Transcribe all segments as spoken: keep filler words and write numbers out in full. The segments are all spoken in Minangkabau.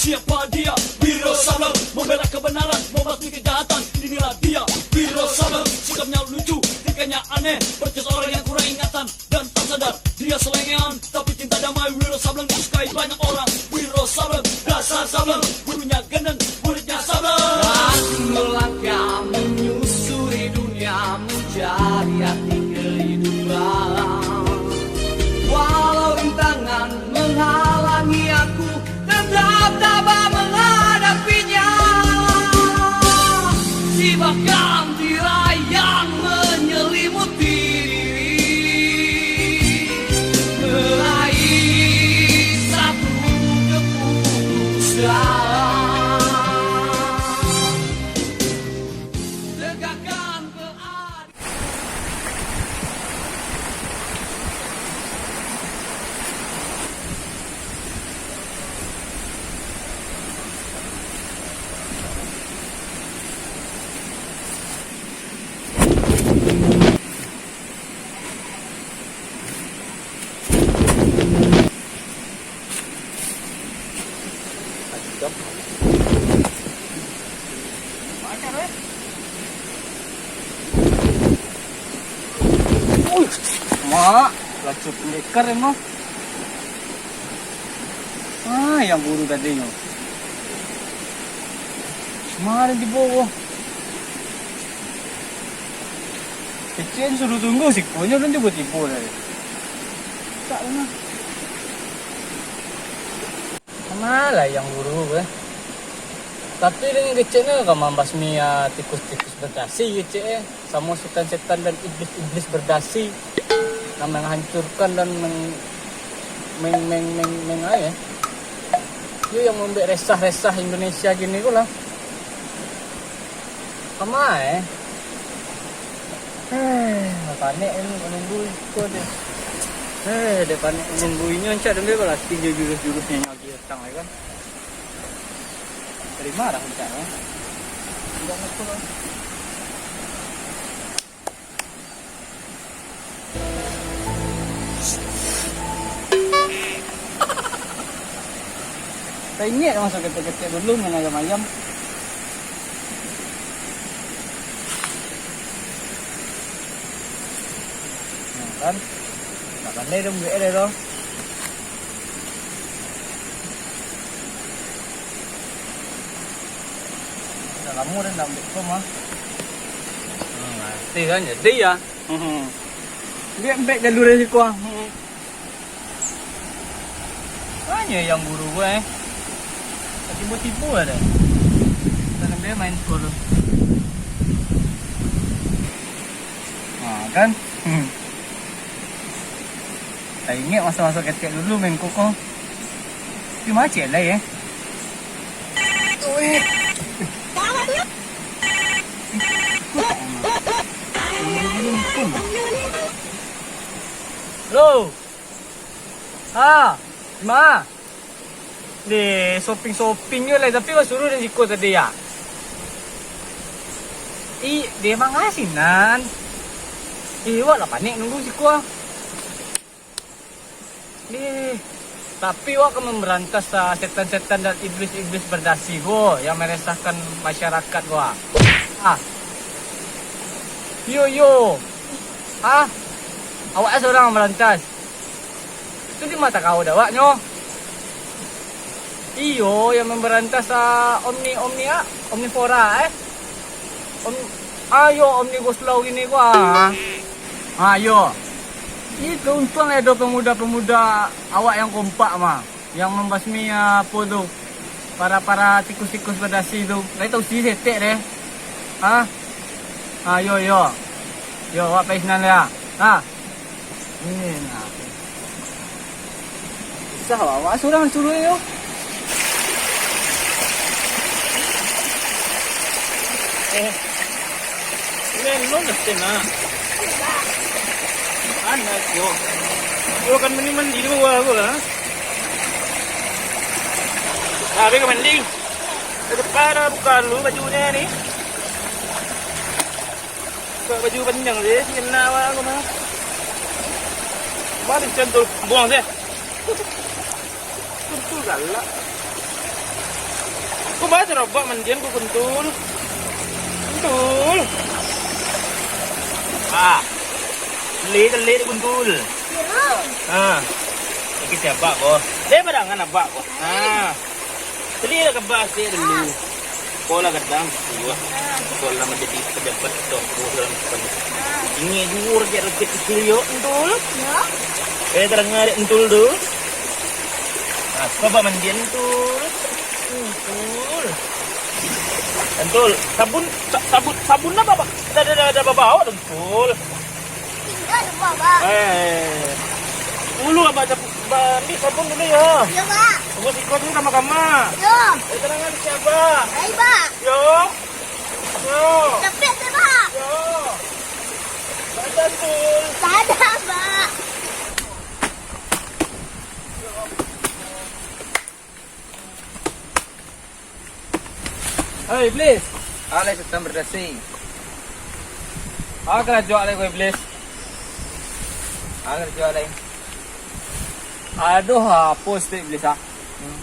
Siapa dia? Wiro Sableng, membela kebenaran, membasmi kejahatan. Inilah dia, Wiro Sableng. Sikapnya lucu, tingkahnya aneh, persis orang yang kurang ingatan dan tak sadar. Dia selengean, tapi cinta damai. Wiro Sableng disukai banyak orang. Wiro Sableng, dasar Sableng. Gurunya gendeng, muridnya Sableng. Asing melangkah menyusuri dunia mencari arti kehidupan. Walau rintangan menghalangi aku, tetap tabah menghadapinya. Sibakan tirai yang menyelimuti diri, meraih satu keputusan. Tegakkan keadilan. Mak, lacur pendekar emang. Ah, yang guru tadi nyo. Kamarin tibo ko. Kecek suruh tunggu siko nyo, alun tibo-tibo lai. Tak lah. Kama lah yang guru ko, eh. Tapi dengan kecek nyo ka mambasmi, ah, tikus-tikus berdasi kecek, eh. Samo setan-setan dan iblis-iblis berdasi. Nan menghancurkan dan meng-, meng-, meng-, meng-, meng-, ai, eh. Iyo yang mambuek resah-resah Indonesia kini ko lah. Kama, eh. Eh, panek ni, menunggu iko deh. Eh, dek panek menunggu inyo, rancak den ambiak balatih jo jurus-jurusnyo nyo lagi datang lai kan. Dari ma dah rancak, eh? Indak ngapo lah. Taingek maso ketek-ketek dulu main ayam-ayam. Nah, kan? Ndak pandai den buek e tu. Lah lamo den ndak ambiak ko mah. Hmm, ngarati kan, jadi ya. Hmm. Ambiak, ambiak jalur dari siko ah. Hmm. Banyak yang guru ko, eh. Tibo-tibo ado. Tanam dia main skor tu. Ha, kan? Hmm. Taingek maso-maso ketek dulu main ko ko. Tapi macet lai, eh. Oi. Halo. Ha, di ma? Deh, shopping-shopping jo lai, tapi wak suruh dari siko tadi, ya? Ih, deh, manga sinan. Ih, wak lah panek nunggu siko, ah. Deh, tapi wak ka mambarantas, ah, setan-setan dan iblis-iblis berdasi ko yang meresahkan masyarakat ko, ah. Ah. Iyo, iyo. Ah, awak surang mambarantas. Tu di ma takao dek awaknyo? Iyo, yang mambarantas, ah, Omni, Omni, ah, Omnivora, eh. Om-, ah, iyo, Omnibus Law kini ko, ah. Ah, iyo. Itu untuang ado pemuda-pemuda awak yang kompak mah, yang mambasmi, ah, apo tu, para-para tikus-tikus badasi tu. Lai tausi setek deh. Ha? Ha, yo, yo. Yo, awak pai sinan lai, ha. Ha. Eh, nah. Susah awak, awak surang suruah yo. Eh. Ini lo ngetem, ah. Anak yo. Lo kan mandi-mandi di bawah ko lah. Ah, beko mandi. Ke depan dah buka dulu bajunyo ni. Buka baju panjang je, si kena awak ko mah. Mari contoh buang je. Contoh galak. Ko baa carabak mandian ko, Guntul? Guntul. Ah. Geli, geli, Guntul. Ah. Lagi siapa ko? Dia badangan abak ko. Ah. Geli lah kaba ase dulu. Ko lah gadang, ko lah manjadi pejabat atau ko dalam depan. Ingek juo rakyat-rakyat kecil yo, Guntul. Eh, tarang dek Guntul tu. Ah, ko baa mandian, Guntul? Guntul. Guntul, sabun, sa-, sabun, sabun apa, Bang? Ada, ada, ada babawa, Guntul. Indak, Bang. Eh, dulu abah cap-, ba-, ambil sabun dulu, yo. Yo, Bang. Tunggu sikut dulu, kama-kama. Yo. Eh, tenang aja, siapa? Baik, Bang. Yo. Yo. Capek, Bang. Yo. Ada, Guntul. Ada, Bang. Hei, Iblis. Alai Setan Berdasi. Apo karajo alai ko, Iblis? Apo karajo alai? Aduh, apo sih, Iblis, ah? Hmm.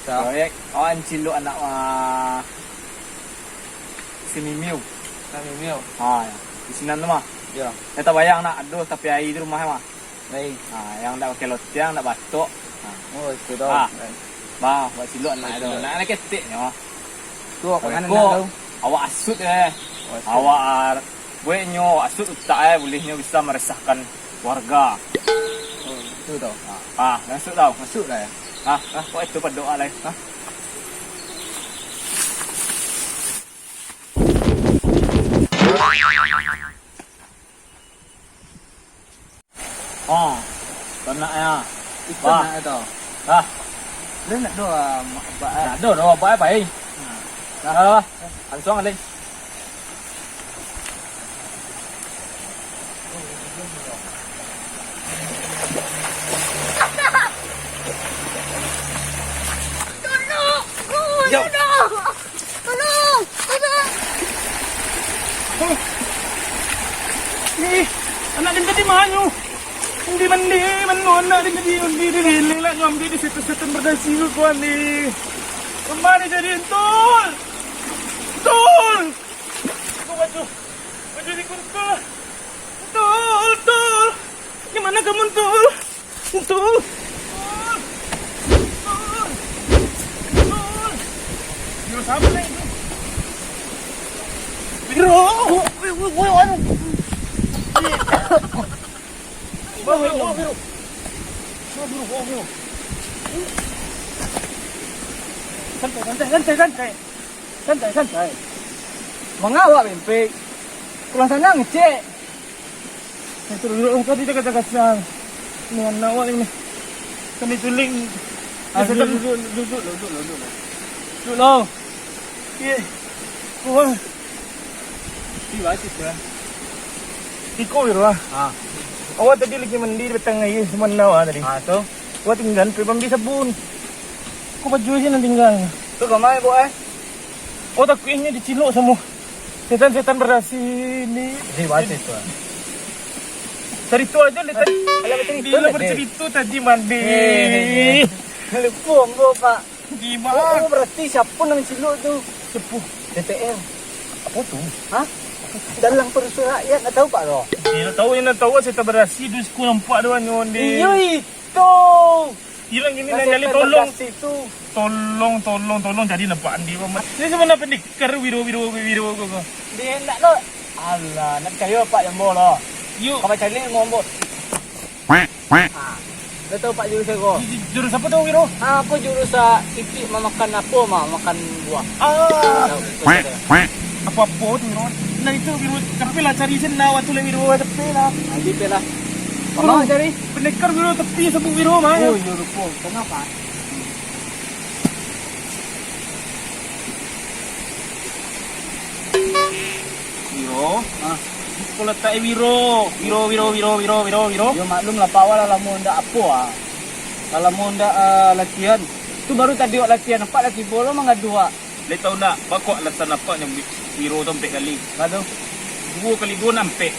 Sa? Proyek. Awan cilok anak, ah, si Mimiu. Sa Mimiu? Ha, yo. Di sinan tu mah. Yo. Nyo tabayang nak, aduh, tapi aia di rumah mah. Baik. Ha, yang ndak pakai lotiang, ndak batok. Ha. Oh, itu tu. Ha. Baik. Bah, buek cilok anak tu. Cilok. Nak, nak keteknyo. Tu awak mangana nak tahu? Awak asuik, eh. Oh, asuik. Awak ar-, bueknyo, awak asuik utak, eh, buliahnyo bisa maresahkan warga. Oh, itu tu. Ha, ha, masuak tau. Masuak lah, yo. Ha, ha, kok itu padok alai. Ha. Oh, tanak ya. Itu nak itu. Hah? Dia nak doa, mak, abak, eh. Nak doa, doa, abak, eh, baik. Nah. Nah, lah, lah. Langsung, Alin. Tolong! Yo. Tolong! Tolong! Hah? Eh, anak den tadi ma nyo? Mandi, mandi, mano anak den tadi? Mandi, den, den, lah, ngambil di situ, situ berdasi ko, kuan, ni. Kemana jadi, Entul? Entul! Aku baju, baju di kuntul. Entul, Entul! Di mana kamu, Entul? Entul! Entul! Entul! Entul! Biro siapa lagi tu? Biro! Woi, woi, woi, aduh! Biro, biro, biro! Biro, biro, biro! Santai, santai, santai, santai! Santai, santai! Manga awak bempek? Pulang sana ngecek! Itu duduk, oh, tadi dia kata kasar. Ni anak awak ni. Kan diculik. Ah, duduk, duduk, duduk, duduk, duduk, duduk. Duduk, lo. Ye. Wah. Tiba situ, eh. Iko, Wiro, ah. Ah. Awak tadi lagi mandi di batang aia, sama awak tadi. Ah, tu. Awak tinggal, pergi ambil sabun. Kok baju sih nan tinggal? Tu kamai, Bok, eh? Oh, takuiknyo dicilok samo setan-setan berasi ni. Di bawah situ, ah. Cerita aja, lihat tadi. Alah, cerita. Bila bercerita tadi mandi. Eh, eh, eh. Lupa, Bok, Pak. Di mana? Oh, berarti siapa nan cilok tu? Sepuh. D P R. Apa tu? Hah? Dalang Perusuh Rakyat, nak tahu, Pak, tu? Tidak tahu, yang nak tahu, setan berasi, dus ku nampak tu, nyo, di. Iyo, itu. Hilang ini, nak cari tolong. Tolong, tolong, tolong, cari nampak andi, Bang. Ini sebenarnya pendekar, Wiro, Wiro, Wiro, Wiro, Wiro. Dia nak lo. Alah, nak percaya Pak Jambo lo. Yuk. Kau cari ilmu Jambo. Ah. Dah tahu Pak jurus aku. Ju-, ju-, jurus apa tu, Wiro? Ah, aku jurus, ah, itik mamakan apa, mah, makan buah. Ah. Tahu, tahu, tahu. Apa-apa tu, Wiro? Nah, itu, Wiro, tapi lah cari sini, nah, waktu lah, Wiro, tapi lah. Nanti pe lah. Mama cari. Pendekar Wiro tepi sabuk Wiro mah. Oh, iyo, lupa. Kenapa? Wiro. Ah. Kau letak, eh, Wiro. Wiro, Wiro, Wiro, Wiro, Wiro, Wiro. Yo, maklum lah, Pak, awak lah lamo ndak apo, ah. Lah lamo ndak, ah, latihan. Tu baru tadi awak latihan, Pak lah tibo lo mangadu, ah. Lai tahu ndak, baa kok alasan apak nyabuik Wiro tu ampek kali? Baa tu? Duo kali duo, ampek.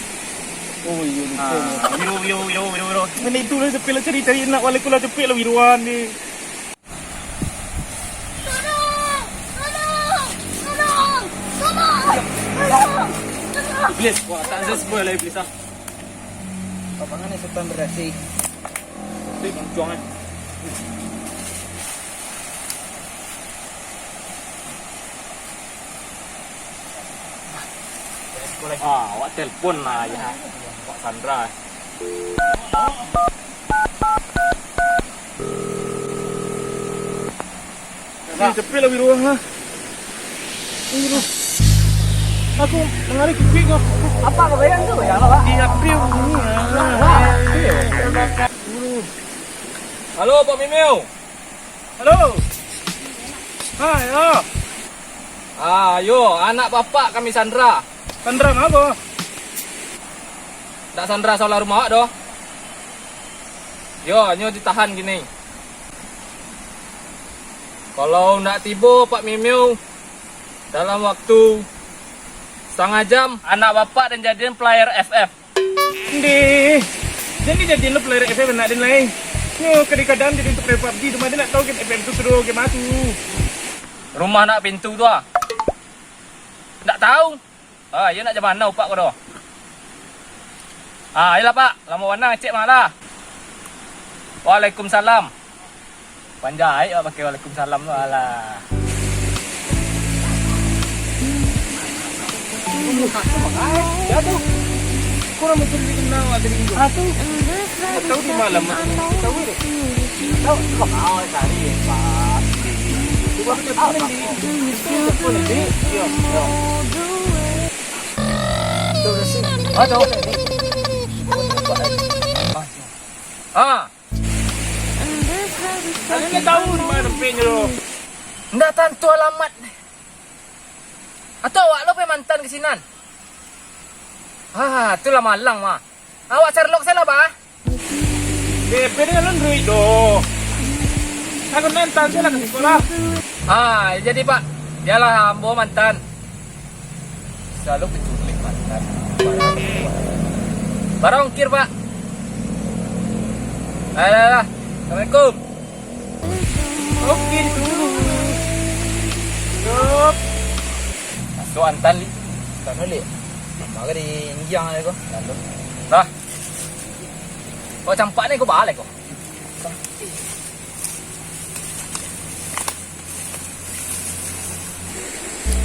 Oh, iyo, lupo. Ah, Wiro, Wiro, Wiro, Wiro, Wiro. Mano itu lah, capek lah cari-cari nak, walaupun lah capek lah Wiroan ni. Iblis, wah, tak ada sebuah lah iblis ah. Apa kan setan berasi? Iblis muncuang kan. Ah, awak telepon lah ya. Pak Sandra. Ni, tapi lah Wiro, ha? Wiro. Aku mangari kupi ko. Apa kau bayang tu? Ya Allah, Pak. Di April ni, ah. Wah, iya. Halo, Pak Mimeo. Halo. Ha, yo. Ah, yo, anak bapak kami Sandra. Sandra ngapa? Ndak Sandra salah rumah awak doh. Yo, nyo ditahan kini. Kalau ndak tibo Pak Mimeo dalam waktu satangah jam, anak bapak den jadian player F F. Ndeh, jan dijadian lo player F F anak den lai. Nyo kadang-kadang jadi untuk player pabji, cuma den ndak tahu game F F tu suruh game apa tu. Rumah nak pintu tu ah. Ndak tahu. Ah, iyo nak jam anam upak ko doh. Ah, ayolah Pak, lamo bana ngecek mah lah. Waalaikumsalam. Panjai awak pakai waalaikumsalam tu, alah. Ya tu. Kurang betul dikenal awak tadi tu. Ah, tu. Tak tahu di malam. Tak tahu deh. Tahu, tahu. Oh, cari, Pak. Cuba kita telepon, Dik. Telepon, Dik. Iya, iya. Terima kasih. Ah, tahu. Ah. Kalian ndak tahu di mana tempatnyo tu? Ndak tantu alamat. Atau awak lo pai mantan ka sinan? Ah, tu lah malang mah. Awak cari lo ka sinan, bah? Eh, pede alun duit doh. Aku nanti sajo lah ka sikolah. Ah, jadi, Pak, bialah ambo mantan. Selalu penculik mantan. Bara ongkir, Pak? Alah, alah. Assalamualaikum. Oke, ditunggu. Yup. Masuk antan, Li. Sana, Li. Maka di injang aja ko. Lalu. Lah. Kok campak ni, kok balik kok?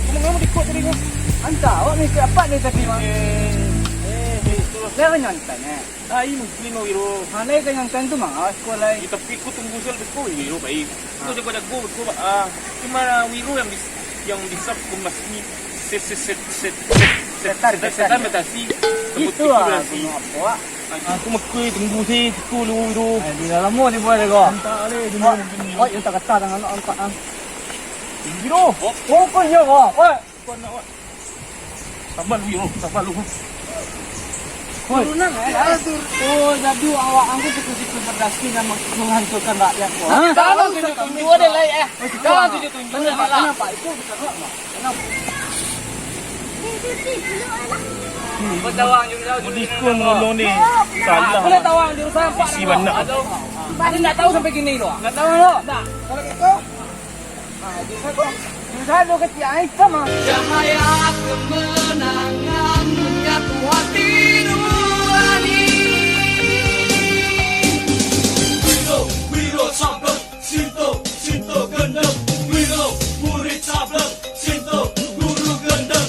Kamu, kamu di kot tadi ko? Antah, awak mikir apa dari tadi, Mak? Eh, eh, eh, tu. Lah, nyantai, eh. Ah, ini mungkin, oh, Wiro. Mana itu yang tentu, Mang? Awas ko lai. Ya, tapi ku tunggu sel beko, Wiro, baik. Ku jago-jago beko, ah. Cuma Wiro yang bis-, yang bisa ku mas-, ni, set, set, set, set, set, setan, setan, setan, setan batasi. Itu lah, batasi. Gunung apa, Wak? Aku mekoi tunggu si, siku lu, Wiro. Eh, di dalam mo, di bawah, ko. Entah, leh, dulu mungkin, Wiro. Oh, yang tak kata, tangan nak angkat, ah. Wiro. Oh, kau iya, Wak. Wak. Sabar lu, yo. Sabar lu. Turunan, eh. Oh, jadi awak angku siku-siku berdasi dan meng-, menghancurkan rakyat, ko. Hah? Jangan tunjuk-tunjuk ada lai, eh. Jangan tunjuk-tunjuk ada lah. Kenapa? Itu bukan hak, Mak. Kenapa? Kau tawang juga, tawang juga. Budi ko ngolong ni. Salah. Boleh tawang jurusan, Pak. Isi banyak. Ada ndak tahu sampai kini tu? Ndak tahu, lo? Ndak. Kalau gitu, Cahaya kemenangan menyatu hati nurani. Wiro, Wiro Sableng, Sinto, Sinto Gendeng. Wiro, murid Sableng, Sinto, guru Gendeng.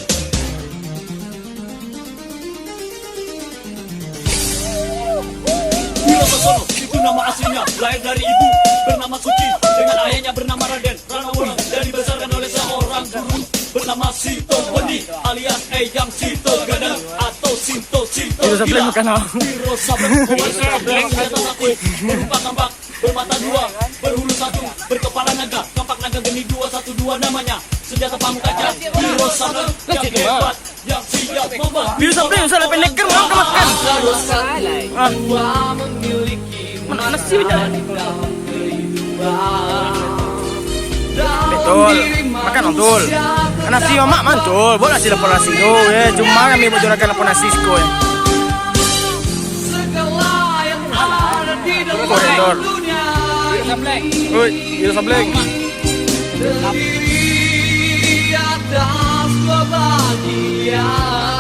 Wiro Sableng, itu nama aslinya, lahir dari ibu bernama Suci, dengan ayahnya bernama Raden Ranawalang, dan dibesarkan oleh seorang guru bernama Sinto Beni alias Eyang Sinto Gadang atau Sinto, Sinto Wiro Sableng gila. Bukan, ah. Wiro Sableng, Wiro Sableng, senjata satu, berupa kampak, bermata dua, berhulu satu, berkepala naga, kampak naga geni dua satu dua namanya. Senjata pamungkasnya, Wiro Sableng yang hebat, yang siap membantu. Wiro Sableng, usah pendekkan, orang kemakan. Ah. Mana nasi banyak? Betul. Makan, Tul. Nasi mamak mantul. Buat nasi lapor nasi tu, eh. Cuma kami buat juragan lapor nasi siko, eh. Koridor. Oi, Wiro Sableng. Di atas kebahagiaan.